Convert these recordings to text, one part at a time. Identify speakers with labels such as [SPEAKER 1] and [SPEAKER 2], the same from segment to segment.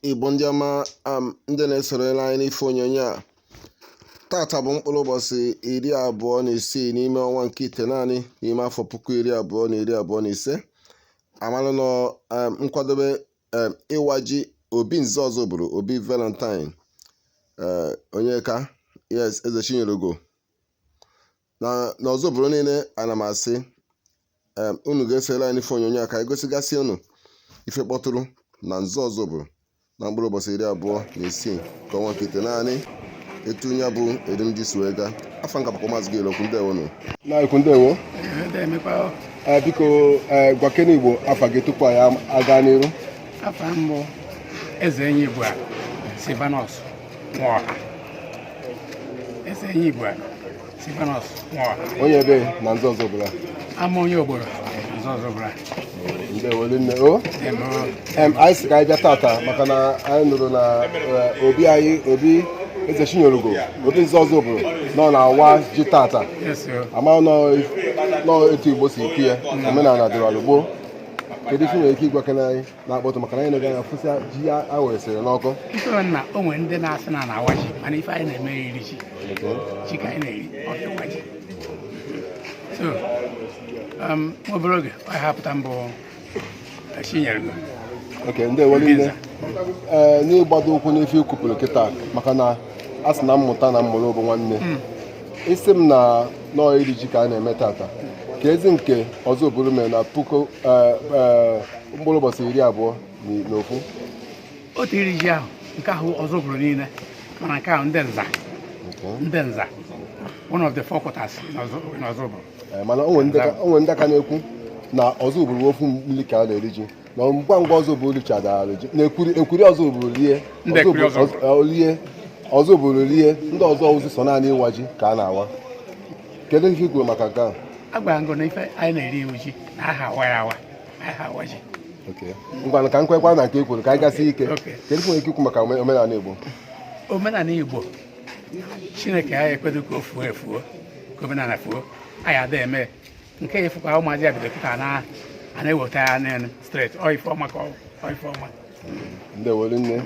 [SPEAKER 1] Igbo ndị ọma, ndị na-esorela anyị n'ife onyonyo a. Tata bụ mkpụrụ ụbọchị 26 n'ime ọnwa nke 9 n'ime afọ 2025. Amalụ nọ nkwadobe ịwa ji obi nze Ozubulu, obi Valentine Onyeka, yes, Eze Chinyelugo na n'Ozubulu niile. Ana m asị unu ga-esore anyị n'ife onyonyo a ka anyị gosigasị unu ife kpọtụrụ na nze Ozubulu na mkpụrụ ụbọchị 26 nke ọnwa nke 9, etu ya bụ erimji si wee gaa. Afọ nka bụkwa Maazị Gilokwu. Ndewonu na-ekwu, ndewo. Ee, biko, ee, gwakene Igbo afa gị tupu anyị aga n'iru.
[SPEAKER 2] Afa mbụ, Eze Enyi Igbo Silvanus Nwaọha. Eze Enyi Igbo Silvanus Nwaọha.
[SPEAKER 1] Onye ebe na nze Ozubulu?
[SPEAKER 2] Ama onye ogboro nze Ozubulu.
[SPEAKER 1] Ndewo nne o. Anyị sị ka anyị bịa tata maka na anyị nụrụ na obi anyị, obi Eze Chinyelugo, obi nze Ozubulu, nọ na-awa ji tata. Ama nọ etu Igbo si ekwu ya, omenala dịrị gboo. Kedu ife nwere ike ịgwakene anyị na-akpọtụ, maka na anyị na-aga anya fụsịa ji ya a weresịrị n'ọkụ?
[SPEAKER 2] Ife na o nwere ndị na-asị na na-awa ji, mana ife anyị na-eme iri ji. Ji ka anyị na-eri, ọ ịwa ji. So obere oge ọ hapụta mbụ Chinyelugo.
[SPEAKER 1] Ok, ndewo nne. Ee, n'ịgbado ụkwụ n'ife ikwupụrụ kịta, maka na a sị na mmụta na mmụrụ bụ nwanne, isi m na nọọ iri ji ka a na-eme tata, ka ezi nke Ozubulu mere na puku mkpụrụ ụbọchị 21?
[SPEAKER 2] Otu iri ji ahụ, nke ahụ Ozubulu niile, mana nke ahụ ndị nza, ndị nza, one of the four quarters in Ozubulu.
[SPEAKER 1] Mana o nwere ndị aka na-ekwu na Ozubulu ofu mmiri ka a na-eri ji, na ngwa ngwa Ozubulu richadara ji na ekwuri ekwuri Ozubulu rie.
[SPEAKER 2] Ndị ekwuri Ozubulu.
[SPEAKER 1] Rie, Ozubulu rie, ndị ọzọ ozi so naanị ịwa ji ka a na-awa. Kedu ihe i kwuru maka nke a?
[SPEAKER 2] A gwara ngo na ife anyị na-eri iwu ji na aha awa ya awa, aha awa ji.
[SPEAKER 1] Okay. Ngwanụ, ka m kwekwa na nke i kwuru, ka anyị gasị ike. Kedu ihe nwere ike ikwu maka omenala Igbo?
[SPEAKER 2] Omenala Igbo, Chineke anyị ekwedo ka o fuo efuo, ka omenala fuo. Anyị ada eme nke ya efukwa. Ụmụazị ya bido kịta na a na-eweta ya n'elu straight. Ọ ife ọma ka ọ ife ọma.
[SPEAKER 1] Ndewo nne.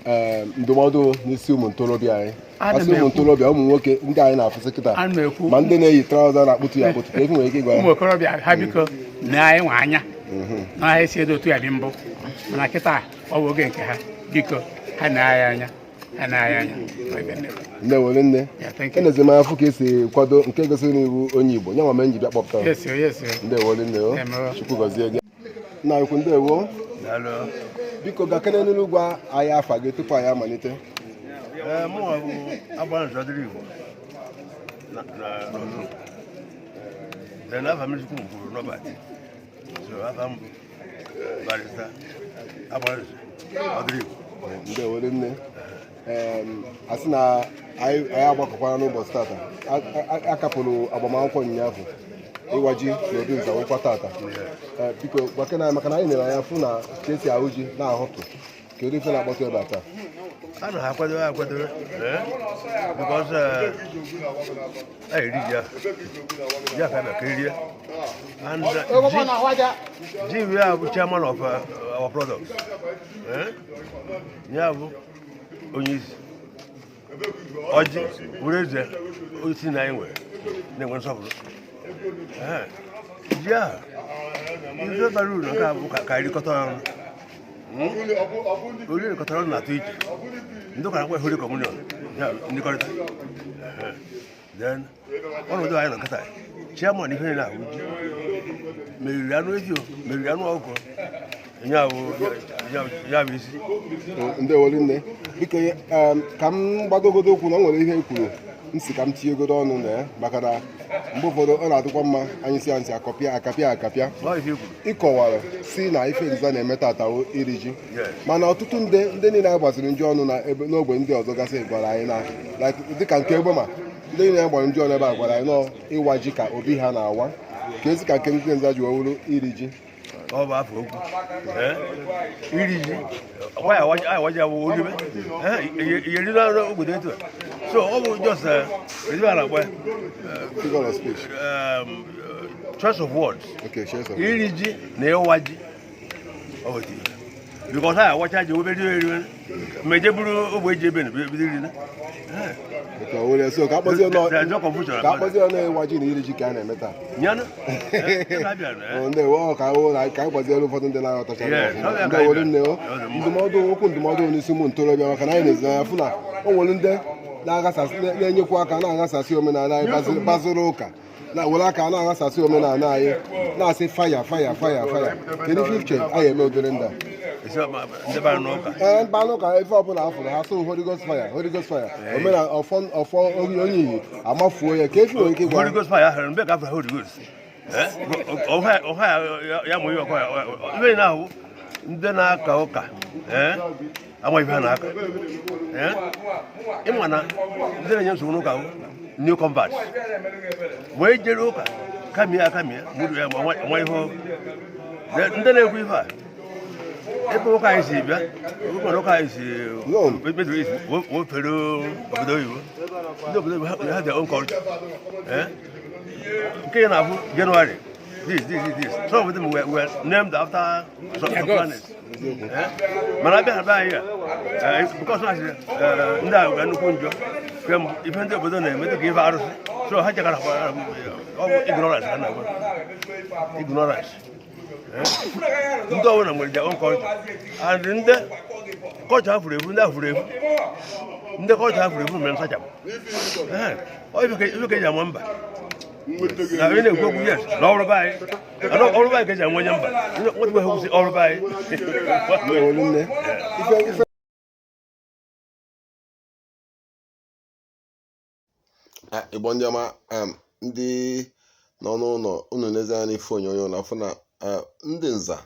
[SPEAKER 1] Ee, ndụmọdụ n'isi ụmụ ntorobịa anyị, asị ụmụ ntorobịa, ụmụ nwoke ndị anyị na-afụsị kịta, ma ndị na-eyi trouser na-akpụtụ ya akpụtụ, ka efu nwere ike ịgwa ya?
[SPEAKER 2] Ụmụ okorobịa, ha biko na anyị nwe anya na ha esi edo otu ya dị mbụ, mana kịta ọ bụ oge nke ha. Biko, ha na-anya anya, ha na-anya anya.
[SPEAKER 1] Ndewo nne. Enezi m afụ ka esi kwado nke gosiri n'iwu onye Igbo nye nwa m nji bịa kpọpụta. Ndewo nne o, Chukwu gọzie gị. Nna ukwu, ndewo. Biko, gakene n'elu, gwa anyị afa gị tupu anyị amalite.
[SPEAKER 3] Mụnwa bụ Agbalanze Ọdịrị Igbo na n'Ozu. Then afa m Chukwu kwuru Robert. So afa m bụ Barrister Agbalanze Ọdịrị Igbo.
[SPEAKER 1] Ndewo nne. A sị na anyị agbakọkwara n'ụbọchị tata. Akapụrụ agbamakwụkwọ ụnyaahụ, ịwa ji na obi nza nwekwa tata. Biko, gwakena anyị, maka na anyị nere anya fụ na ka esi ahụ ji na-ahụtụ. Kedu ife na-akpọtụ ebe a taa?
[SPEAKER 3] A na ha akwado akwado, because a eri ji ahụ, ji aka bịa ka erie. And ji ji ya bụ chairman of our products. Ya bụ onye isi ọjị were eze osisi na anyị nwere na-enwe nsọpụrụ. Ji ahụ, ife bara uru nke a bụ ka erikọta ọnụ. Oriri erikọtara ọnụ na-atọ iche. Ndị ụka na-akpọ Holy Communion, ya ndịkọrịta. Then ọnọdụ anyị nọ nkịta, chairman ihe niile ahụ ji meriri anụ ezi, o meriri anụ ọkụkọ, ya bụ isi.
[SPEAKER 1] Ndewo nne. Biko, ka m gbagogodo okwu na o nwere ihe e kwuru m si ka m tinyegodo ọnụ na ya, maka na mgbe ụfọdụ ọ na-adịkwa mma anyị si ntị akọpịa akapịa akapịa. Ịkọwara si na ife nza na-eme tata iri ji, mana ọtụtụ ndị niile a gbaziri nju ọnụ na ebe n'ogbe ndị ọzọ gasị gwara anyị na dịka nke egbe, ma ndị niile gbara nju ọnụ ebe a gwara anyị nọ ịwa ji ka obi ha na-awa, ka ezi ka nke ndị nza ji wee wuru iri ji.
[SPEAKER 3] Ọ bụ afọ okwu iri ji ọkwa ya awa ji awụ oribe ihe eri na obodo etu a. So ọ bụ just ezi a na-akpọ
[SPEAKER 1] figure of speech,
[SPEAKER 3] choice of words.
[SPEAKER 1] Okay, choice of
[SPEAKER 3] iri ji na ịwa ji, ọ bụ otu ihe. Because ha awacha ji webe rie eriwe ma eje buru ogbe eji ebe na bido iri na.
[SPEAKER 1] Okay, well, so ka akpọzie nọ
[SPEAKER 3] There's no confusion
[SPEAKER 1] ka
[SPEAKER 3] about
[SPEAKER 1] akpọzie ọnụ ịwa ji na iri ji ka a na-eme taa.
[SPEAKER 3] Nyana ebe abịa
[SPEAKER 1] Ọ, ndewo. Ọ ka awụ na ka anyị gbaziere ụfọdụ ndị na-aghọtacha.
[SPEAKER 3] Yes, ọ bụ ya ka
[SPEAKER 1] ndewo
[SPEAKER 3] anyị
[SPEAKER 1] nne o.
[SPEAKER 3] bịara. Ọ dị mma.
[SPEAKER 1] Ndụmọdụ, okwu ndụmọdụ n'isi ụmụ ntorobịa, maka na anyị na-ezi anya fụ na o nwere ndị na-aghasasị, na-enyekwa aka na-aghasasị omenala anyị, bazuru ụka na were aka na-aghasasị omenala anyị, na-asị fire, fire, fire, fire. Kedu ife iche anyị eme obere ndị a?
[SPEAKER 3] Esi ndị bara n'ụka.
[SPEAKER 1] Ee, mkpanụ ka ife ọbụla afụrụ ha sụ Holy Ghost fire, Holy Ghost fire, omenala ọfọ ọfọ onye iyi amafuo ya ka efi nwere ike ịgwa.
[SPEAKER 3] Holy Ghost fire ahụrụ mgbe ka afọ Holy Ghost. Ọha ya mụ ihe ọkọ ya ebe na-ahụ ndị na-aka ụka ama ife ha na-aka. Ịma na ndị na-enye nsogbu n'ụka bụ new convert wee jere ụka kamia akamia mụrụ ya ma nwa ihe ndị na-ekwu ife a ebe ụka anyị si bịa, ụka na ụka anyị si Middle East wofere obodo oyibo. Ndị obodo oyibo ha their own culture. Nke ya na-abụ January this this this this, some of them were named after some planets. Mana abịa ha be anyị a, because na asị ndị a ga nnukwu njọ kemgbe ife ndị obodo na-eme dịka ife arụsị, so ha chekara ọ bụ ignorance ha na-agwa ignorance. Ndị ọbụla nwere their own culture, and ndị culture ha furu efu, ndị ha furu efu, ndị culture ha furu efu mere nsachapụ. Ọ ife ka eji ama mba na onye na-ekwu okwu, yes, na ọrụ be anyị, na ọrụ be anyị ka eji ama onye mba nwetụkwa ha kwụsị ọrụ be anyị.
[SPEAKER 1] Ndewo nne. Ife ife Igbo ndị ọma, ndị nọ n'ụlọ unu, n'ezi anya n'ife onyonyo na afụ na ndị nza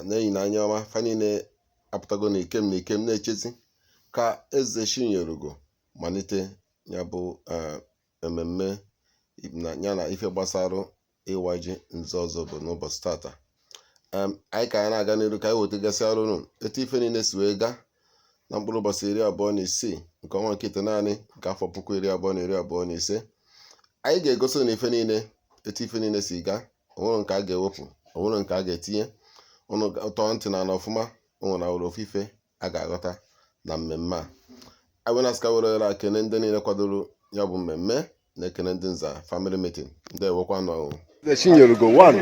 [SPEAKER 1] na-enyi na anya ọma fa niile apụtago na ikem na ikem na-echezi ka Eze Chinyelugo malite ya bụ mmemme na ya na ife gbasara ịwa ji nze ọzọ bụ n'ụbọchị tata. Anyị ka anyị na-aga n'iru ka anyị wetagasịara unu etu ife niile si wee gaa na mkpụrụ ụbọchị 26 nke ọnwa nke itenaanị nke afọ 2025. Anyị ga-egosi na ife niile, etu ife niile si gaa, onwere nke a ga-ewepụ, onwere nke a ga-etinye. Ụnụ tọọ ntị na ala ọfụma, o nwere awụrụ ofu ife a ga-aghọta na mmemme a. Anyị na-asịka were ohere a kene ndị niile kwadoro ya bụ mmemme, na-ekene ndị nza family meeting. Ndị ewekwa nọ. Chinyelugo one.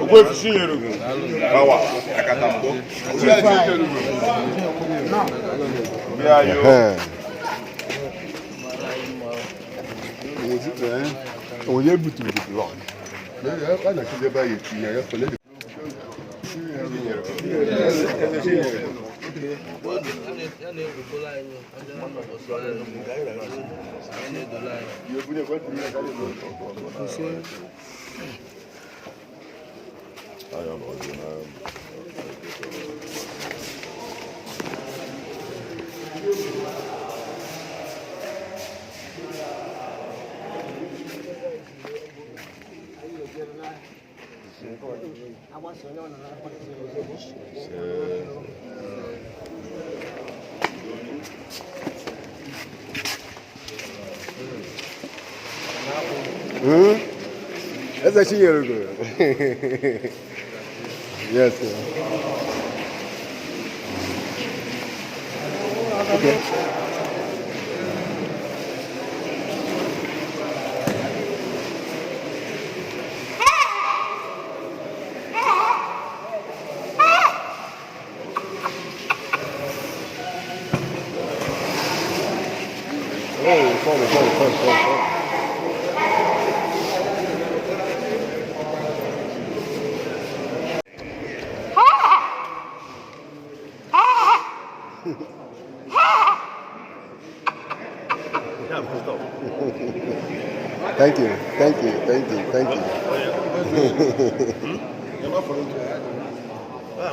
[SPEAKER 4] Ogbuefi Chinyelugo, bawa akatambo. Ogbuefi Chinyelugo. Bịa yo.
[SPEAKER 1] Onye buturu the block?
[SPEAKER 4] A na-achịzi ebe a ga-etinye ya fọlọ.
[SPEAKER 5] Ya na-egwukwala anyị aja n'ụbọchị anyị na-edolo anyị.
[SPEAKER 1] Eze Chinyelugo. Yes, sir. Okay. Oh, sorry, sorry, sorry, sorry, sorry.
[SPEAKER 3] Ya bụ stop.
[SPEAKER 1] Thank you, thank you, thank you, thank you.
[SPEAKER 3] Ah,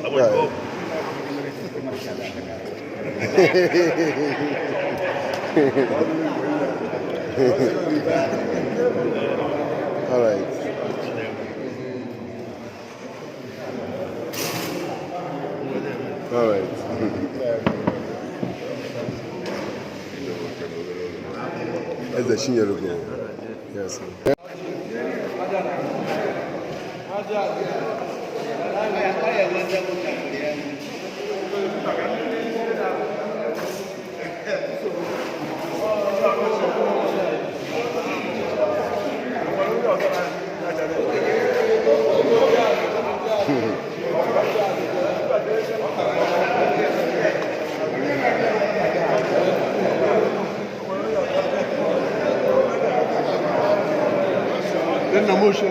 [SPEAKER 3] nwere ọgwụ.
[SPEAKER 1] All right. All right.
[SPEAKER 4] Eze Chinyelugo. Yes.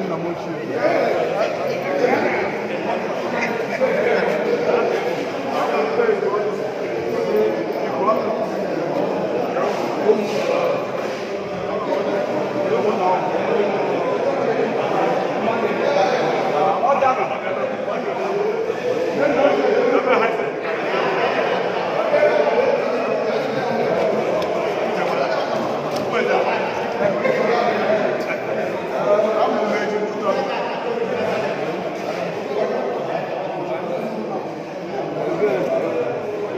[SPEAKER 6] Nna m ochie.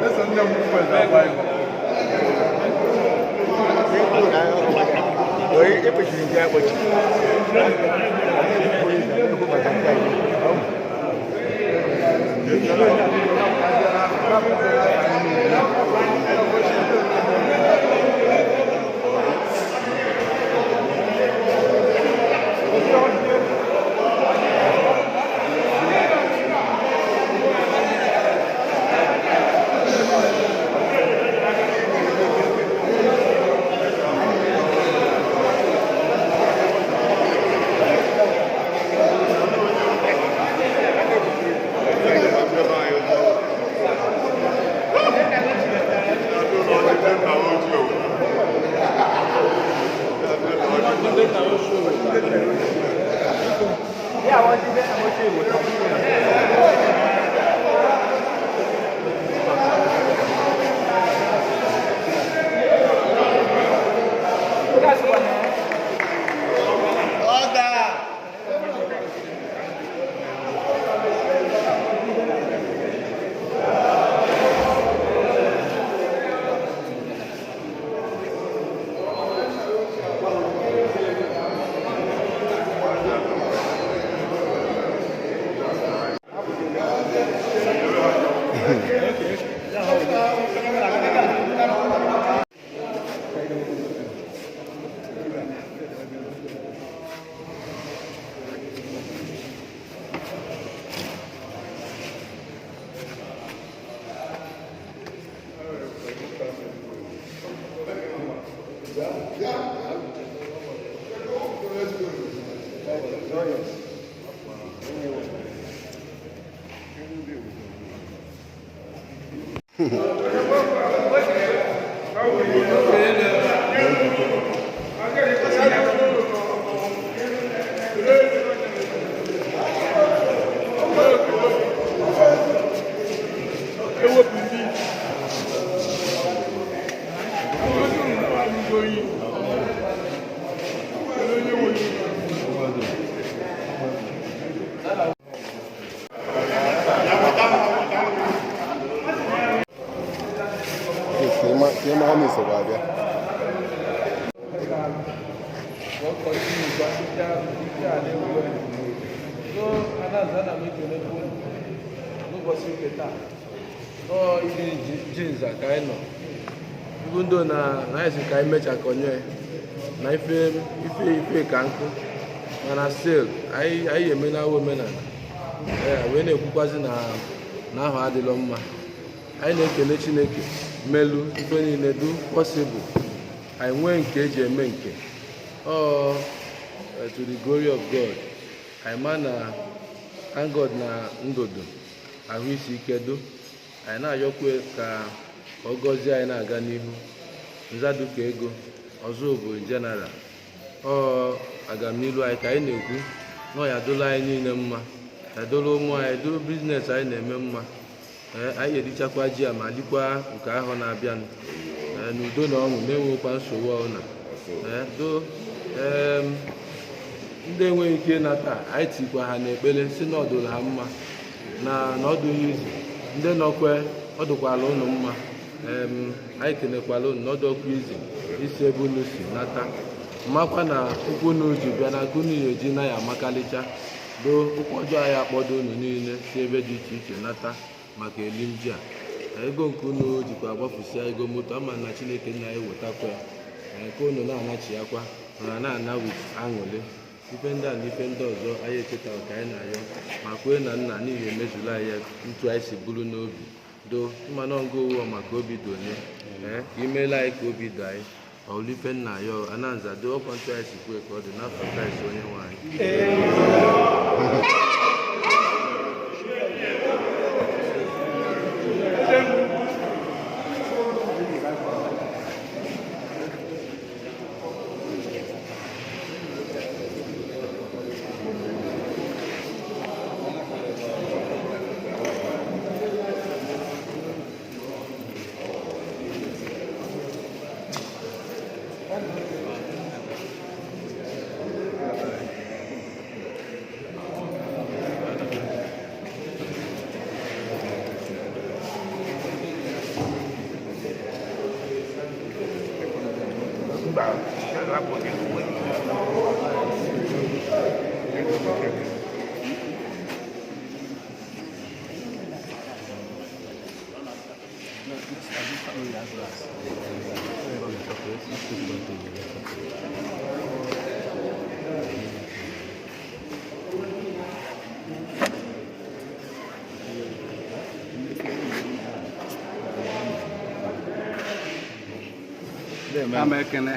[SPEAKER 6] Eze nne m ukwu eze agba ibu.
[SPEAKER 4] Ka ị mara na isokwa abịa.
[SPEAKER 5] N'ụbọchị nke taa ọ iri ji nza ka anyị nọ ibu ndo na na anyị si ka anyị mechakọnye na ife ife ife ka nkụ, mana still anyị emenawo omenala. Ee, wee na-ekwukwazi na na ahụ adịlọ mma. Anyị na-ekele Chineke melu ife niile du possible, anyị nwee nke eji eme nke ọ to the glory of God. Anyị ma na thank God na ndụdụ ahụ isi ike do. Anyị na-ayọkwe ka ọ gọzie anyị na-aga n'ihu nzaduka ego ọzọ bụ general ọ agamnilu anyị ka anyị na-ekwu na ọ ya dola anyị niile mma, ya dola ụmụ anyị, dolu business anyị na-eme mma. Ee, anyị erichakwa ji a ma likwa nke ahụ na-abịanụ. Ee, n'udo na ọṅụ, na-enwekwa nsogbu ọbụla. Ee, do ndị enweghị ike ịnata, anyị tikwa ha n'ekpere si na ọdụrụ ha mma na na ọdụghị izu ndị nọkwe ọ dụkwala ụnụ mma. Anyị kenekwala unu n'ọdụ ọkụ izi isi ebe unu si nata makwa na ụkwụ unu ji bịa na nke unu ya eji na ya amakalịcha do ụkwụ ọjọọ anyị akpọdo unu niile si ebe dị iche iche nata maka elim ji a. Ego nke unu jikwa agbapụsịa ego moto ama na Chineke nna anyị wetakwa ya. Nke unu na-anachiakwa mana na-ana with aṅụrị. Ife ndị a na ife ndị ọzọ anyị echetara ka anyị na-ayọ ma kwee na nna n'ihi emezula anyị ya ntu anyị si buru n'obi do mmanụ ọgụ ụwa maka obi dị onye ka imeela anyị ka obi dị anyị ọlụ ife nna ya ananza do ọkwa ntu anyị si kwee ka ọ dị n'afọ Kraịst onye nwe anyị.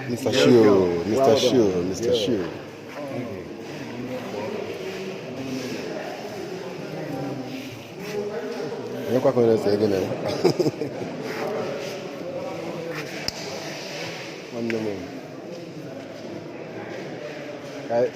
[SPEAKER 4] Mr. Shio, Mr. Shio, Mr. Shio. Onye kwa ka onye na-ese ego na ya? Nwanne m. Ka anyị-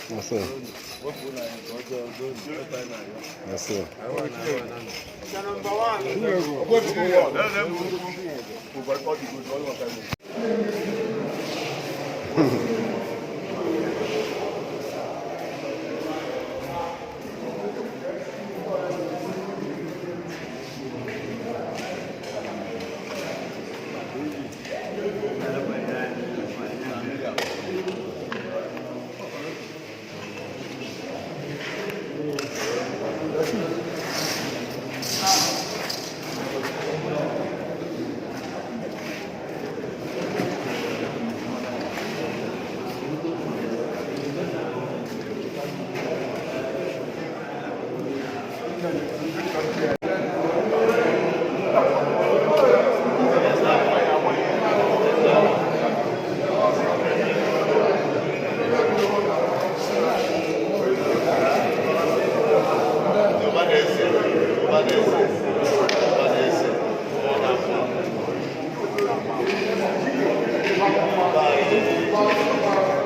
[SPEAKER 4] Yes, sir. Yes, sir.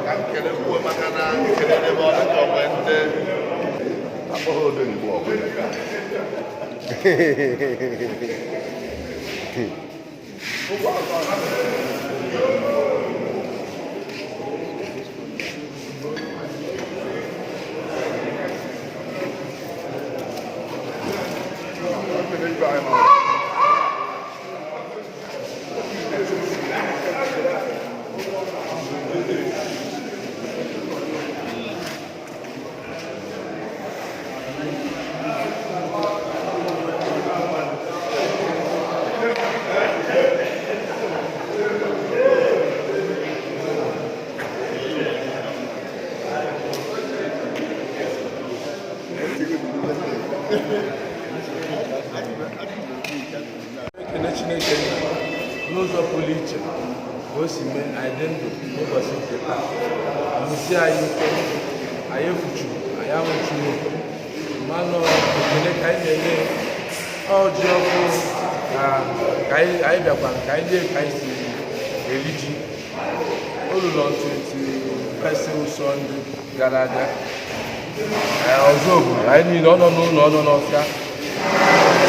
[SPEAKER 3] Ka m kelekwuo maka na nkele n'ebe ọ dị ka ọ nwee ndị akpọghị Odenigbo ọbụla.
[SPEAKER 5] Ekele Chineke n'ụzọ pụrụ iche ka o si mee anyị dị ndụ n'ụbọchị nke taa. Mụsie anyị ike, anyị efuchuru, anyị anwụchuru. Mmanụ ekele ka anyị na-enye ọjị ọkụ ka anyị bịakwara ka anyị lie ka anyị si eri ji. O ruru on 21st Sunday gara aga. Ọzọ obodo anyị niile, ọ nọ n'ụlọ, ọ nọ n'ọfịa,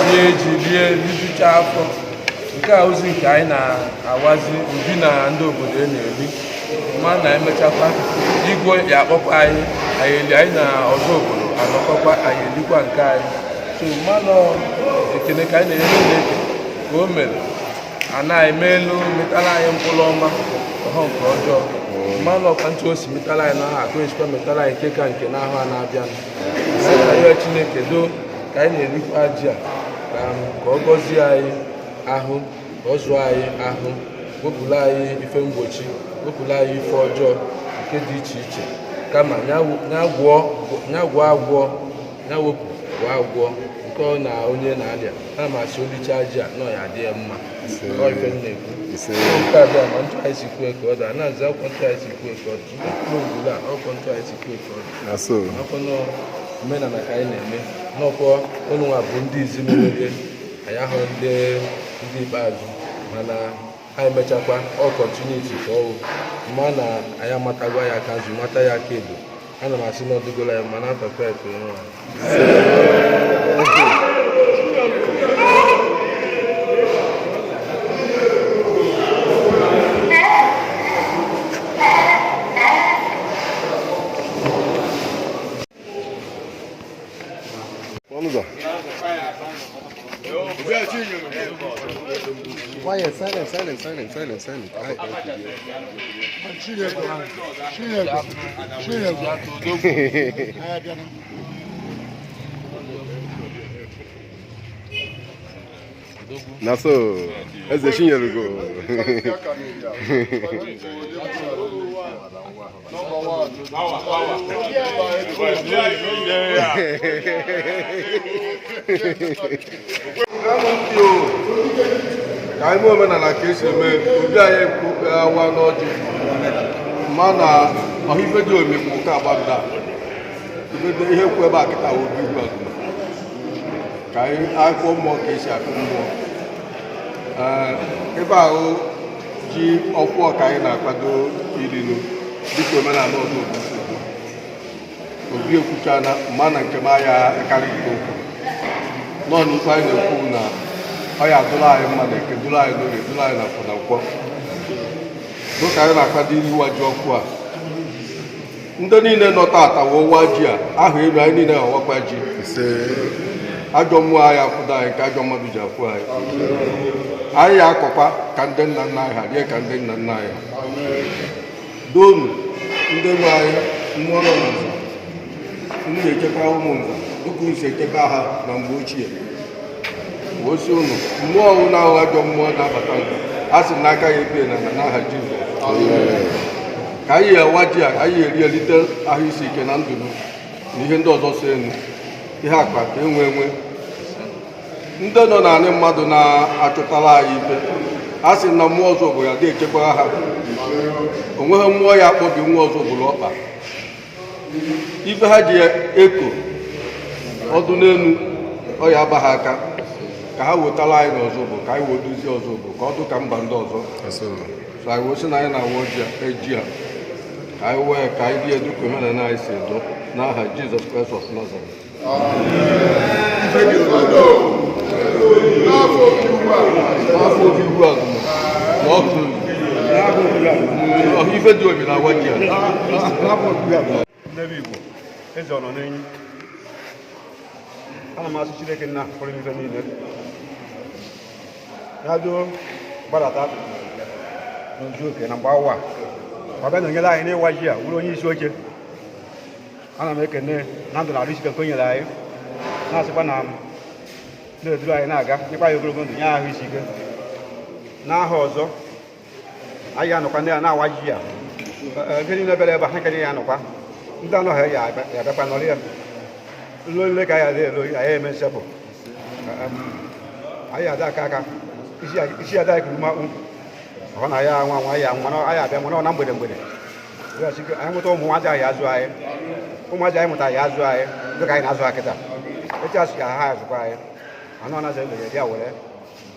[SPEAKER 5] rie ji, rie, rijucha afọ. Nke a ozi nke anyị na-awazi obi na ndị obodo e na-eri ma na emechakwa igwe ya akpọkwa anyị, anyị eli, anyị na ọzọ obodo anọkọkwa, anyị elikwa nke anyị. So mmanụ ekele ka anyị na-enye Chineke ka o mere ana eme elu metara anyị mkpụrụ ọma ọhọ nke ọjọọ. Mmanụ ọkwa ntụ o si metara anyị n'ahụ akụ esikwa metara anyị nke ka nke n'ahụ a na-abịa. Anyị na-arịọ Chineke doo ka anyị na-erikwa ji a ka ọ gọzie anyị ahụ, ka ọ zụọ anyị ahụ, wepụrụ anyị ife mgbochi, wepụrụ anyị ife ọjọọ nke dị iche iche, kama ya gwọọ agwọ, ya wepụ gwọọ agwọ nke ọ na onye na-arịa. Ana m asị olicha ji a nọ ya adị ya mma. Ọ ife m na-ekwu nke a bịa ma ntụ anyị si kwue ka ọ dị, a na-aza akwụkwọ ntụ anyị si kwue ka ọ dị, mkpụrụ ngwuru a ọkwọ ntụ anyị si kwue ka ọ dị.
[SPEAKER 4] Na so.
[SPEAKER 5] Akwụkwọ nọ omenala ka anyị na-eme n'ọkwọ ụnụnwa bụ ndị izi merere anyị ahụ ndị ikpeazụ, mana anyị mechakwa ọ continuity ka ọwụ mma na anyị amatagwa ya aka nzu, mata ya aka edo. Ana m asị na ọdịgola ya mana afọ Kraịst onye nwe anyị.
[SPEAKER 4] Ọnụ ụzọ. Quiet, silent, silent, silent, silent, silent.
[SPEAKER 6] Chineke, Chineke, Chineke. Anyị abịala.
[SPEAKER 4] Na so, Eze Chinyelugo.
[SPEAKER 6] Number one.
[SPEAKER 1] Ka anyị mee omenala ka esi eme obi anyị awa n'ọjị ma na ọha ife dị omimi nke agbada ihe kwu ebe a kịta wụ obi ihu agụma ka anyị akwụkwọ mmụọ ka esi akụ mmụọ. Ee, ebe ahụ ji ọkwụ ka anyị na-akwado irinu dịka omenala ọzọ obi si dị. Obi ekwuchana mma na nke m aya akarị nke okwu nọ n'ife anyị na-ekwu na ọ ya dụrụ anyị mma na eke, dụrụ anyị n'oge, dụrụ anyị na afọ na nkwọ. Dịka anyị na-akwado iri ji ọkụ a, ndị niile nọ tata wee wa ji a ahụ elu, anyị niile awakwa ji. Ajọ mmụọ anyị akwụdo anyị nke ajọ mmadụ ji akwụ anyị. Anyị ya akọkwa ka ndị nna nna anyị ha rie ka ndị nna nna anyị ha donu. Ndị nwe anyị mmụọ nọ na nza, unu na-echekwa ụmụ nza dịka unu si echekwa ha na mgbe ochie. Osi unu mmụọ ọwụ na ahụ ajọ mmụọ na-abata nza, a sị n'aka ya ebie na n'aha Jizọs. Ka anyị ewa ji a, anyị eri elite ahụ isi ike na ndụ na ihe ndị ọzọ so enu ihe akpa ka enwe enwe. Ndị nọ n'anị mmadụ na-achụtara anyị ife, a sị na mmụọ ọzọ bụ ya dị echekwara ha. Onweghị mmụọ ya akpọbi nwa ọzọ bụrụ ọkpa ife ha ji eko ọdụ n'elu ọ ya aba ha aka ka ha wetara anyị n'ọzọ bụ ka anyị wee dozie ọzọ bụ ka ọ dụ ka mba ndị ọzọ. So anyị wee sị na anyị na-awa ji a ka anyị wee ka anyị rie dịka omenala anyị si edo n'aha Jizọs Kraịst of Nazareth. N'afọ obi ihu agụma na ọkụ ọha ife dị obi na-awa ji a.
[SPEAKER 3] Ndebe Igbo, eze ọ nọ n'enyi. Ana m asị Chineke nna pụrụ ife niile ya doo gbadata n'ozu oke na mgbe awa ọ bịa nọnyere anyị n'ịwa ji a, wụrụ onye isi oche. Ana m ekene na ndụ na arụ isi ike nke o nyere anyị, na-asịkwa na na-eduru anyị na-aga, nyekwa anyị ogologo ndụ, nye ahụ isi ike. N'aha ọzọ anyị anọkwa ndị a na-awa ji a, ndị niile bịara ebe a, ha nke ya anọkwa, ndị anọghị ya abịakwa nọrọ ya.
[SPEAKER 7] Nlole ka anyị adị elo, anyị eme nsekpụ. Anyị ada aka aka isi ada anyị kuru makpụ ọ na ya anwa anwa, anyị anwa anyị abịa mana ọ na mgbede mgbede. Anyị nweta ụmụ nwaanyị, anyị azụ anyị ụmụazị anyị mụtara ya azụ anyị dịka anyị na-azụ ha kịta etu asị ka ha azụkwa anyị anụ anaghị ebe ya were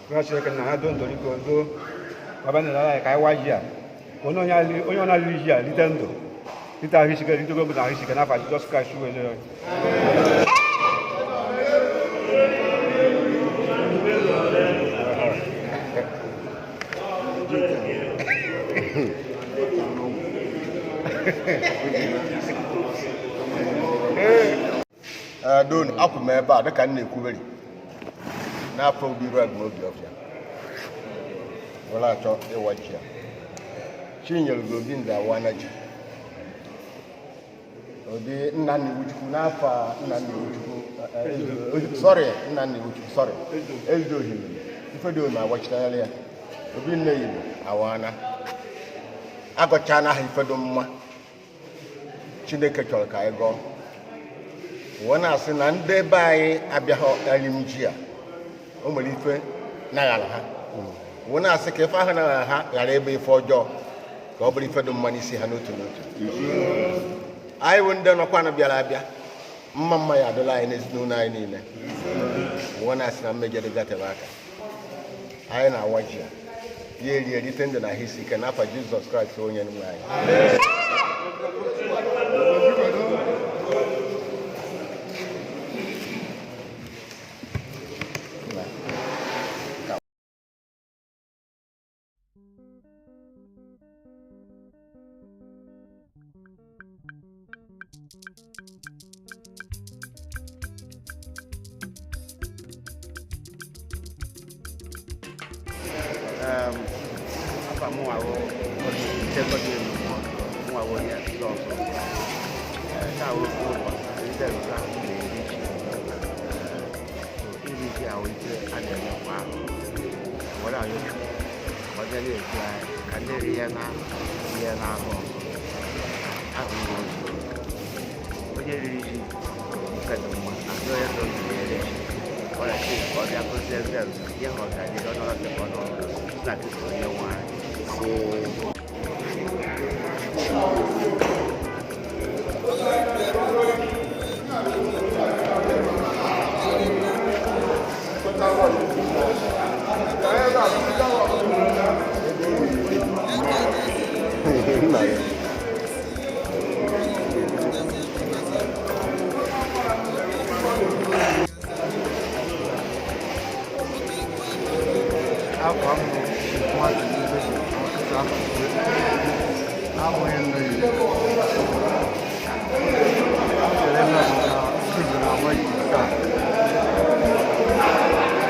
[SPEAKER 7] rịọ Chineke na ya doo ndoriko doo baba nna anyị ka anyị wa ji a ka onye ọ na-aliri ji a lite ndụ, lite ahụ isike, lite ogo na ahụ isike n'afọ Jizọs Kraịst wee nye.
[SPEAKER 8] Don akwụ m ebe a dịka m na-ekwuberi n'afọ obi ruo agụmobi ọfịa were achọ ịwa ji a. Chinyere gị obi nze awana ji obi nna nna iwuchukwu n'afọ a, nna nna iwuchukwu, sorry, nna nna iwuchukwu, sorry, eze ohimiri ifedomi agbachitara ya obi nne Igbo awana agọchana aha ifedo mma Chineke chọrọ ka anyị gọọ wee na-asị na ndị be anyị abịaghị erim ji a, o nwere ife naghara ha wee na-asị ka ife ahụ naghara ha ghara ebe ife ọjọọ, ka ọ bụrụ ife dị mma n'isi ha n'otu n'otu. Anyị bụ ndị nọkwanụ bịara abịa, mma mma ya adịla anyị n'ezinụlọ anyị niile wee na-asị na mmejọ dịgatebe aka anyị na-awa ji a ya eri erite ndụ na ahụ isi ike n'afọ Jizọs Kraịst onye nwe anyị.
[SPEAKER 9] Afa mụ nwa bụ nchekọta elu mụ nwa bụ onye ndị ọzọ. Taa wụ ụbọchị ndị nza na-eri ji. Iri ji ahụ ike a na-eme kwa ahụ were ayọ Chukwu ka ọ bịa na-eju anyị ka ndị ri ya na ihe n'ahụ ọzọ ahụ ihe ozu onye riri ji nke dị mma ahụ onye nọ eri ji ọ na-achị ka ọ bịa gozie ndị nza ihe ha ọganihu ọ nọrọ dị ka ọ nọrọ na Kristo onye nwe anyị.
[SPEAKER 1] Nna ya.
[SPEAKER 9] Afọ m bụ mmadụ ibe ọtụtụ afọ abụghị nne Igbo. Ekele m na Igbo na-agba ji taa.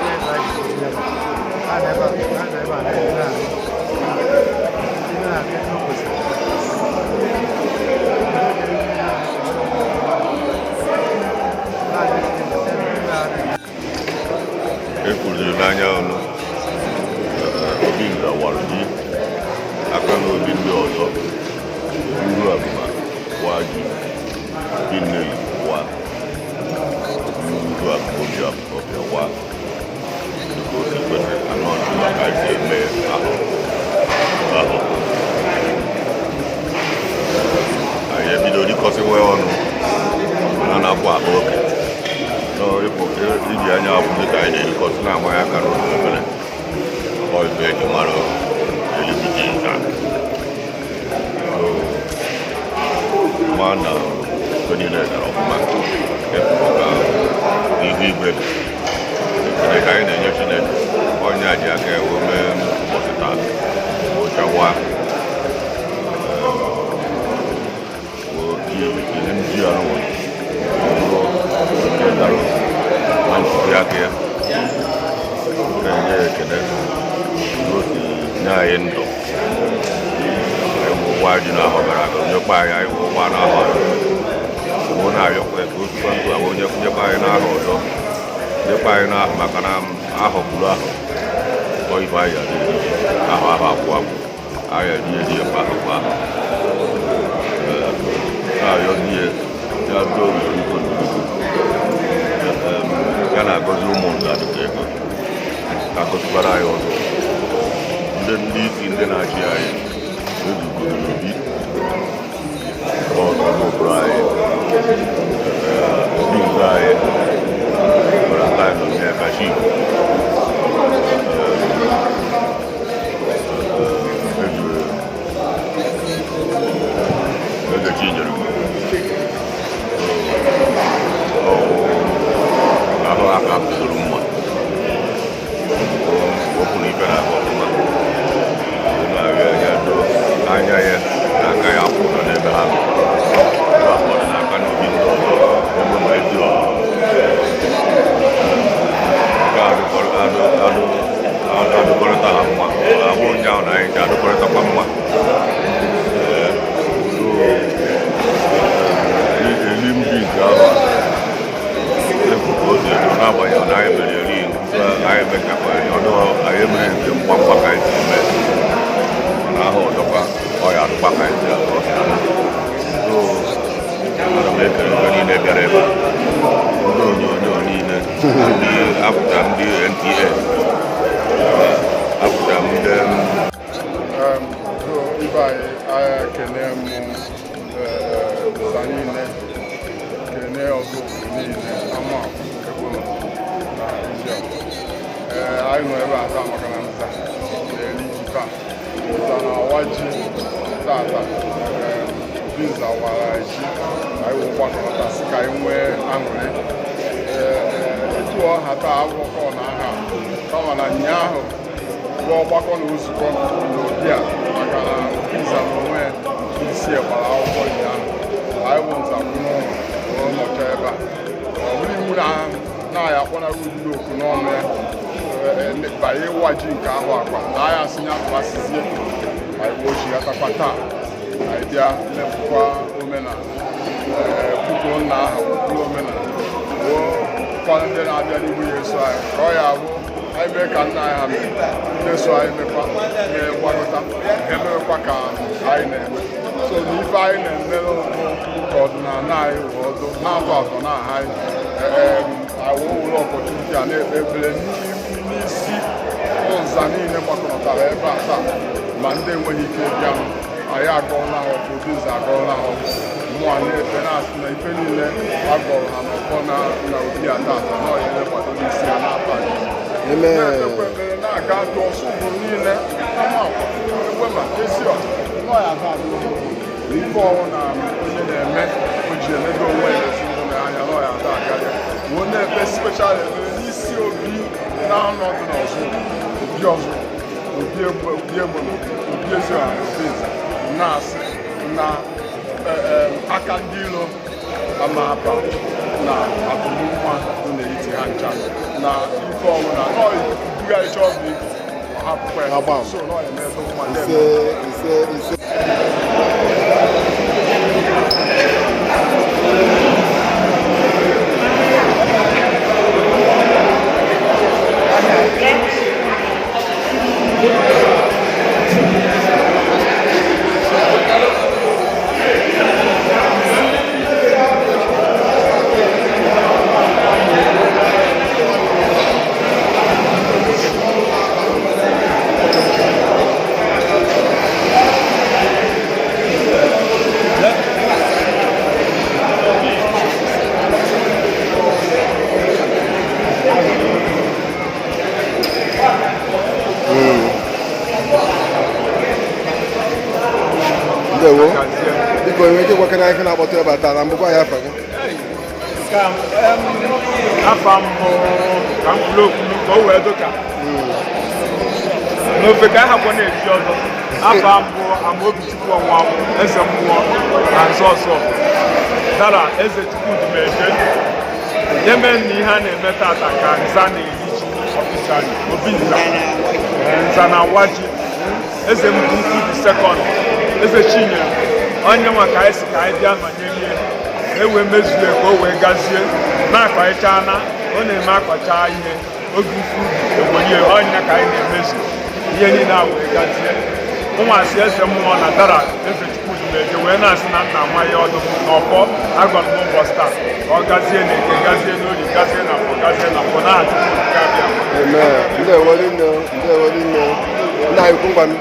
[SPEAKER 9] Ihe ka ji tinye m. A na ebe a a na ebe a na-eme ahụ. Ihe na-abịa o kwesịrị.
[SPEAKER 10] Ekwuziri n'anya ọnụ obi nza wara ji aka n'obi ndị ọzọ iru abụba wa ji obi nne wa iru abụba obi ọbịa wa dịka o si kwesị anụ ọchụ maka esi eme ahụ ahụ anyị ebido dịkọsịwe ọnụ na na-akwụ akpa oke iji anya afụ dịka anyị na-erikọsị na-amanye aka n'otu obere ọ ife eji mara elibiji nza ma na ife niile gara ọfụma efuru ka ihu igwe dị. Ekele ka anyị na-enye Chineke onye a ji aka ewe mee ụbọchị taa ụchawa ji anụnwa bụrụ nke dara na ntụziaka ya na-enye ya ekele na o si nye anyị ndụ anyị wụ ụwa ji n'ahọ gara aga nyekwa anyị anyị wụ ụwa n'ahọ a wụ na-arịọkwa ya ka o sikwa ndụ ahụ onye nyekwa anyị n'ahọ ọzọ nyekwa anyị n'ahọ maka na ahọ kwuru ahọ ọ ife anyị adịghị ahọ ahọ agwụ agwụ anyị adịghị eri ya kwa ahọ kwa ahọ na-arịọ ndị ya ya doo biko biko. Echikwara anyị ọzọ, ndị isi, ndị na-achị anyị ezukọrọ n'obi ọzọ n'okpuru anyị, obi nke anyị nwere aka anyị nọ n'aka chief Eze Chinyere. Ahụ aka bidoro mma okwu na ife na-aga ọfụma. Na-arịọ ya doo anya ya na aka ya pụrụ n'ebe ha nọ, ebe a kpọrọ n'aka n'obi ndị ọzọ ebe ma ezi ọha nke adụkọrịta ha mma. Abụ ndị ahụ na anyị ji adụkọrịtakwa mma. Ee, so eli ndị nke ahụ efu ka o si edo, n'agbanyeghị na anyị mere eri nke anyị mechakwara ọdụ, anyị emere nke mgbamgba ka anyị si eme, mana ahụ ọzọkwa ọ ya adụkwa ka anyị si ọ si adụ. So ana m ekele ndị niile bịara ebe a, ndị onyonyo niile, ndị apụta, ndị NTA apụta, ndị
[SPEAKER 6] So ibe anyị, anyị ekene m nza niile, kene ọzọ obodo niile, ama egbolo na Eziọha. Ee, anyị nọ ebe a taa maka na nza na-eri ji taa, nza na-awa ji tata. Ee, obi nza wara ji, anyị wee gbakọta sị ka anyị nwee aṅụrị. Ee, etu ọha taa abụkọ na aha, kama na nyaahụ bụ ọgbakọ na nzukọ n'obi a, maka na obi nza na onwe ya isi gbara akwụkwọ ụnyaahụ. Anyị bụ nza kwụ n'ụlọ wee nọcha ebe a. Ọ bụrụ iwu na na-aya akpọnara ududo oku n'ọnụ ya banye ịwa ji nke ahụ akwa na anyị asị ya kpasizie, anyị wee ji atakwa taa. Anyị bịa mepụkwa omenala, kwuo nna ahụ, kwuo omenala, kwuo ụfọdụ ndị na-abịa n'ihu ya eso anyị, ka ọ ya abụ anyị mee ka nna anyị ha mere, ndị so anyị mekwa mee mgbakọta emewekwa ka anyị na-eme. So na ife anyị na-emere bụ ka ọdịnala anyị wee ọdụ na-atọ atọ na aha anyị awụ ụlọ opportunity a na-ekpe ekpere n'isi nza niile gbakọtara ebe a taa, ma ndị enweghị ike ịbịanụ. Anyị agọọla ha ọfọ, obi nza agọọla ha ọfọ. Mmụọ na-ekpe na-asị na ife niile agọrọ ha n'ọfọ na obi a tata na ọya na-ekwado n'isi ha na-ata.
[SPEAKER 1] Amen.
[SPEAKER 6] Na-ekpekwa ekpere na-aga atụ ọsọ ugboro niile, ama ekwe ma ezi ọha nọ ya ada adụ ife ọwụ na onye na-eme o ji emedo onwe ya na ezinụlọ ya anya nọ ya ada akarịa. Wee na-ekpe special ekpere n'isi obi na-anọdụ n'ọzọ, obi ọzọ, obi egbe, obi egbe, obi ezi ọha na obi nza, na-asị na aka ndị ilo ama aba na atụmụnwa dị n'etiti ha ncha na ife ọbụla nọ ibugharịcha ọbụ ibu ọ hapụkwa ya.
[SPEAKER 1] Agbam.
[SPEAKER 6] So nọ ya eme mma.
[SPEAKER 1] Ise, ise, ise. Ndewo. Biko, enwere ike ịgwakọrọ ife na-akpọtụ ebe a taa na mbụkwa ya afa gị?
[SPEAKER 11] Ka afa mbụ ka m kwuru okwu ka o wee dụka n'ofe ka aha na-eji ọzọ. Afa mbụ Amaobichukwu Ọnwa, eze mmụọ na nzọ ọzọ dara eze Chukwudumeje eme na ihe a na-eme tata ka nza na-eri ji officially, obi nza. Nza na awa ji, eze mbụ ukwu the second, eze Chinyere onye nwa ka anyị si ka anyị bịa nọnyerie e wee mezue ka o wee gazie na-akọịcha na ọ na-eme akọcha ihe oge ukwu egbolie ọnya ka anyị na-emezu ihe niile a wee gazie. Ụmụasị eze mmụọ na dara eze. Chukwudumeje wee na-asị na nna nwa ya ọdụ na ọfọ agwara m ụbọchị taa ka ọ gazie na eke, gazie n'orie, gazie na afọ, gazie na afọ na Chukwu nke abịa.
[SPEAKER 1] Amen. Ndewo nne, ndewo nne. Nna anyị ukwu, ngwanụ.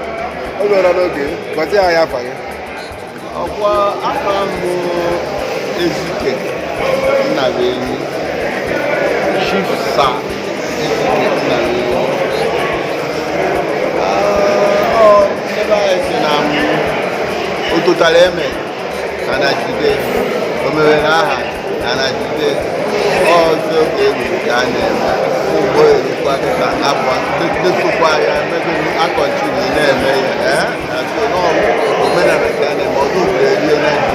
[SPEAKER 1] O ruola n'oge, gwazie anyị afa gị.
[SPEAKER 12] Ọkwa afa mbụ, Ezike Nnabuenyi, Chief Sir Ezike Nnabuenyi. Ọ ebe anyị si na m o totara eme ka na jide o mewere aha na na jide ọzọ oge eruru ka a na-eme ugbo erukwa dịka afọ detụkwa ya megoro akọchiri na-eme ya. Ee, na so n'ọrụ omenala ka a na-eme ọzọ obodo erie na ji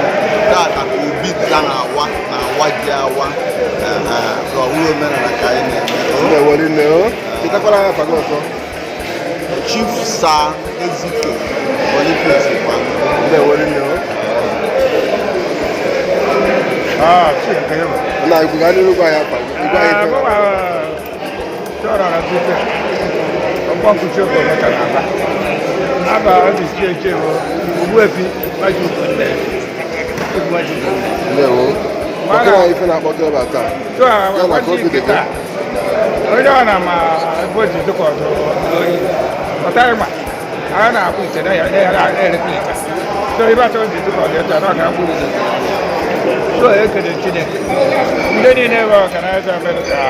[SPEAKER 12] tata ka obi ga na-awa na-awa ji awa. So ọwụrụ omenala ka anyị na-eme.
[SPEAKER 1] Ndewo nne o. Chetakwara anyị afa gị ọzọ.
[SPEAKER 12] Chief Sir Ezike Boniface Gbanwo.
[SPEAKER 1] Ndewo nne o. Nna anyị ukwu, gaa n'ihu gwa anyị afa gị. Gwa anyị ife.
[SPEAKER 13] Ọgbọnkụchi oge ọmọcha na-aba aba ọdịchi eche bụ Ogbuefi Nwaji Ugonne, Nwaji Ugonne.
[SPEAKER 1] Ndewo. Gbakọrọ anyị ife na-akpọtụ ebe a taa. Ya na ka obi dị gị.
[SPEAKER 13] Onye ọ na ma ebe o ji dịka ọdụ oyi ọtaghị ma a na-akwụ ite na ya na-erekwa ite, so ebe achọ ji dịka ọdụ etu a na ọ ga-akwụ ite. So ekele Chineke, ndị niile bụ ọkanaịza mere ka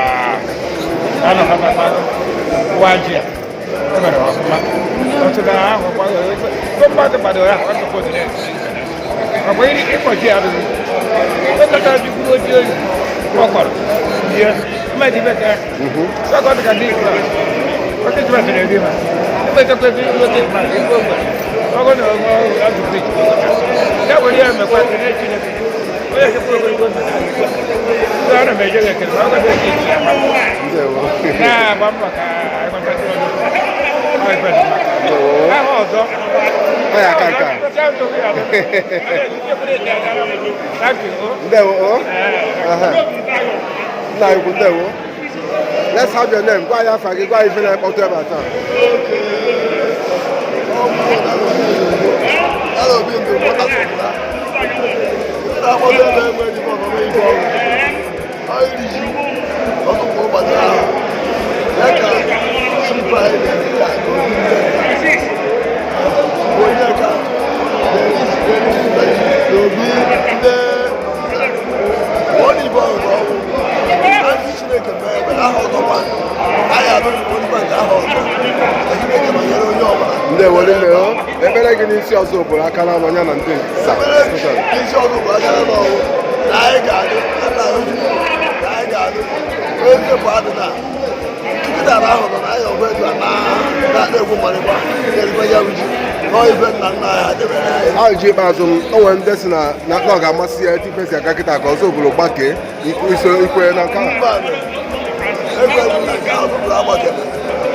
[SPEAKER 13] anọ ha maka wa ji a emere ọfụma ọtụtụ ahụ mmadụ gbado ya ọtụtụ dị ọ bụ ịkọ ji adịghị ekọtara ji kwuru oji oyi ọ kọrọ ihe mmadụ ibe ka sọkọ dị ka ndị klas ọtụtụ mmadụ na-eri ma ekpetakwa ebe oke mmadụ igwe ogbe ọgụ na ọgụ azụ bridge ya were ya mekwa kene Chineke onye chekwa ogologo ndụ na igwe ndị ana m eje gị ekele ma ọ gaghị eji eji agba mbọ na-agba mbọ ka enwetatụ ọdụ ọ ife dị mma aha ọzọ.
[SPEAKER 1] Ọ ya aka nke a.
[SPEAKER 13] Thank you.
[SPEAKER 1] Ndewo o. Aha. Nna anyị ukwu, ndewo. Let's have your name. Gwa anyị afa gị, gwa anyị ife na-akpọtụ ebe a taa.
[SPEAKER 12] Ala obi ndụ mkpọta sọpụta. Na-akpọta ebe enwe ezigbo ọmụmụ ife ọrụ. Ọ iri ji ọkụkọ ụbọchị ahụ. Ya ka chief anyị na-eme ka obi ndị bụ onye ka n'obi ndị onye ibe ọrụ ka ọ bụ na ndị Chineke mee ebe aha ọzọkwa anyị anụghị onye nke aha ọzọ ka Chineke nọnyere onye ọbụla.
[SPEAKER 1] Ndewo nne o. Ekpere gị n'isi ọzọ obodo aka na anya na ndị nza especially.
[SPEAKER 12] Isi ọgụ bụ aka na ọwụ na anyị ga-adị na Chukwu na anyị ga-adị onye bụ adị na nkịta na ahụ nọ na anyị ọgụ etu a na-egwu mmarịkwa na-erikwa ya bụ ji nọọ ife nna nna anyị ha debere anyị.
[SPEAKER 1] Ajụjụ ikpeazụ m, o nwere ndị si na ọ ga-amasị ya etu ife si aga kịta ka ọzọ obodo gbakee iso ikwe na nke a.
[SPEAKER 12] Mba, ekwe m na nke ahụ bụrụ agbakere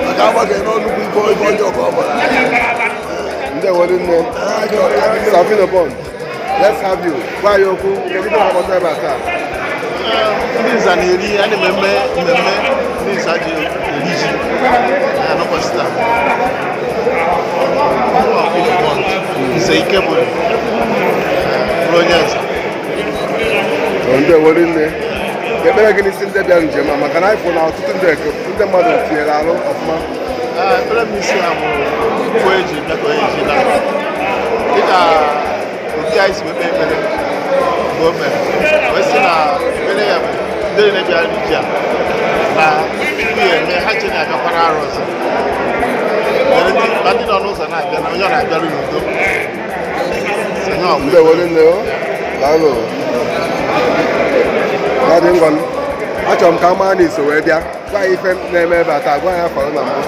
[SPEAKER 12] maka agbakere n'ọnụkwụ ife ọjọọ ka ọ bụla.
[SPEAKER 1] Ndewo nne. Savino Bond, let's have you. Gwa anyị okwu, kedu ife na-akpọta ebe a taa?
[SPEAKER 12] Ndị nza na-eri a na-eme mmemme ndị nza ji eri ji na n'ụbọchị taa. Nze ike bụ bụrụ onye nza.
[SPEAKER 1] Ndewo nne. Ekpere gị n'isi ndị bịara njem a, maka na anyị fụ na ọtụtụ ndị mmadụ tinyere arụ ọfụma.
[SPEAKER 12] Ekpere m isi ha bụ ụkwụ eji bịa ka onye ji na dịka obi anyị si wee kpee ekpere mgbe o mere wee sị na ekpere ya bụ ndị niile bịara ije a na Chukwu ya eme ha che na-abịakwara arụ ọzọ. Mere ma ndị nọ n'ụzọ na-abịa na onye ọ na-abịaru n'udo. Sị ha ọ bụ
[SPEAKER 1] Ndewo nne o, daalụ. Ya dị ngwa m, achọrọ m ka a maa na iso wee bịa gwa anyị ife na-eme ebe a taa. Gwa anyị afọ na mbụ.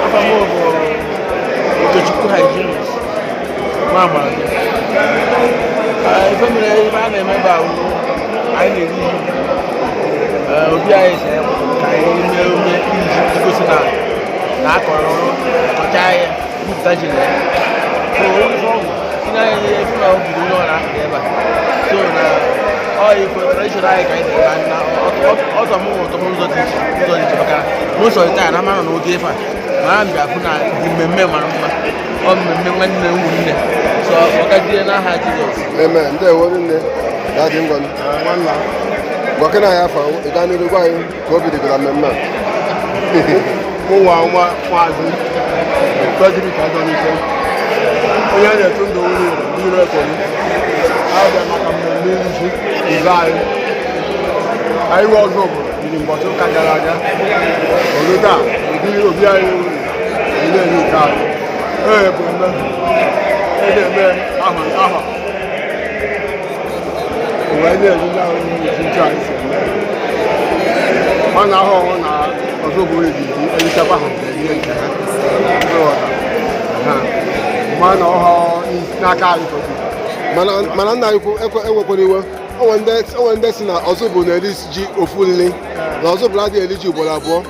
[SPEAKER 5] Afa m bụ Okechukwu Hyginus Mama. Ife mere ife a na-eme ebe a wụ anyị na-eri ji. Obi anyị si ka anyị mee ome iji gosi na akọrọ kọchaa ya gwupụta ji na ya. So ife ọgwụ tinye anyị efu na obido onye ọ na-akọ ebe a. So na ọ ife tradition anyị ka anyị na-eme na ọtọ m ụtọ m ụzọ dị iche ụzọ dị iche maka n'ụzọ taa na mara na oge ife a ma a bịa fụ na dị mmemme mara mma, ọ mmemme nwanne ụmụnne. So ọgajie n'aha Jizọs.
[SPEAKER 1] Amen. Ndewo nne. Dadị ngwanụ.
[SPEAKER 6] Nwanna.
[SPEAKER 1] Gwakena anyị afa ị gaa n'iru gwa anyị ka obi dịgara mmemme a.
[SPEAKER 6] Mụnwa nwa maazị Frederick Adonike, onye a na-etu ndụ nwunye n'ire ekwenye, abịa maka mmemme iri ji ibe anyị. Anyị nwe ọzọ obodo biri mbọchị ụka gara aga. Oru taa, obi obi anyị wuru, anyị na-eri nke anyị. Ee, bụ eme, e na-eme aha aha. Wee na-eri ndị ahụ ji nche anyị si eme. Ọ na-ahụ ọhụụ na ọzọ obodo ji erichakwa ha na-eri nke ha. Ịghọta? Ha. Ma na ọhọ n'aka anyị ka o si.
[SPEAKER 1] Mana nna anyị kwu ewekwara iwe. O nwere ndị si na Ọzụbụlụ na-eri ji ofu nri na Ọzụbụlụ adịghị eri ji ugboro abụọ.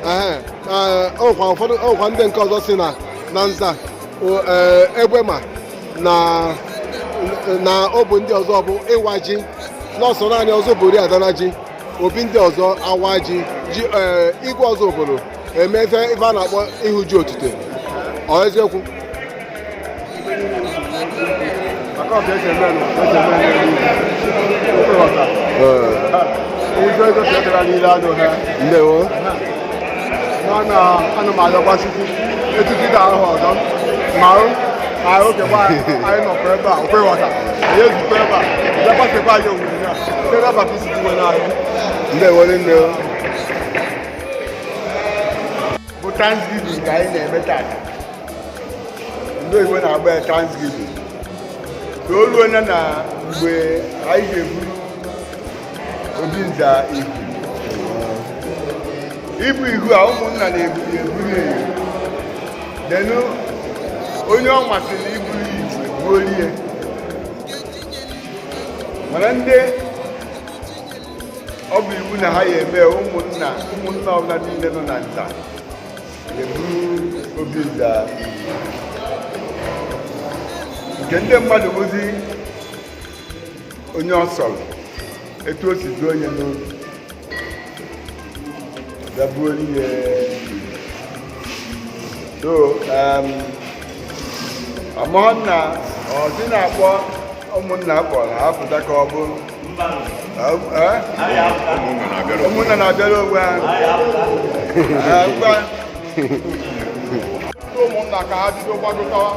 [SPEAKER 1] Ehe, ee, o nwekwa ụfọdụ, o nwekwa ndị nke ọzọ si na na nza egbe ma na na ọ bụ ndị ọzọ bụ ịwa ji n'ọsọ naanị Ọzụbụlụ adana ji obi ndị ọzọ awa ji ji igwe Ọzụbụlụ eme ife a na-akpọ ịhụ ji otite. Ọ eziokwu?
[SPEAKER 6] Maka ọka esi eme nụ, esi eme n'elu. Ịghọta? Ụjọ ego ka edara niile anụ ha.
[SPEAKER 1] Ndewo.
[SPEAKER 6] Na ana m ayọkwa Chukwu etutu da ahụ ọzọ ma ahụ anyị oge gba anyị nọkwa ebe a okwe ghọta anyị ezukọ ebe a bịakwasịkwa anyị owuwe ya site na baptizim iwe n'anyị.
[SPEAKER 1] Ndewo nne.
[SPEAKER 12] Bụ Thanksgiving ka anyị na-eme tata. Ndị oyibo na-agba ya Thanksgiving. Ka o ruo na na mgbe anyị ga-eburu obi nza ihu. Ibu ihu a ụmụnna na-eburu eburu ewu. Denu onye ọ masịrị iburu ibu ebuolie. Mana ndị ọ bụ iwu na ha ya eme ụmụnna ụmụnna ọbụla niile nọ na nza eburu obi nza ihu. Nke ndị mmadụ bụzi onye ọ sọrọ etu o si duo onye n'obi bịa buo ihe. So amụọ nna ọ sị na-akpọ ụmụnna kpọrọ ha pụta ka ọ bụrụ ụmụnna na-abịara onwe ha. Ngwa.
[SPEAKER 6] Ụmụnna ka ha bido gbagọtawa.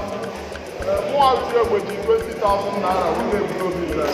[SPEAKER 6] Mụnwa ji egbe ji 20,000 naira wee na-eburu obi nza.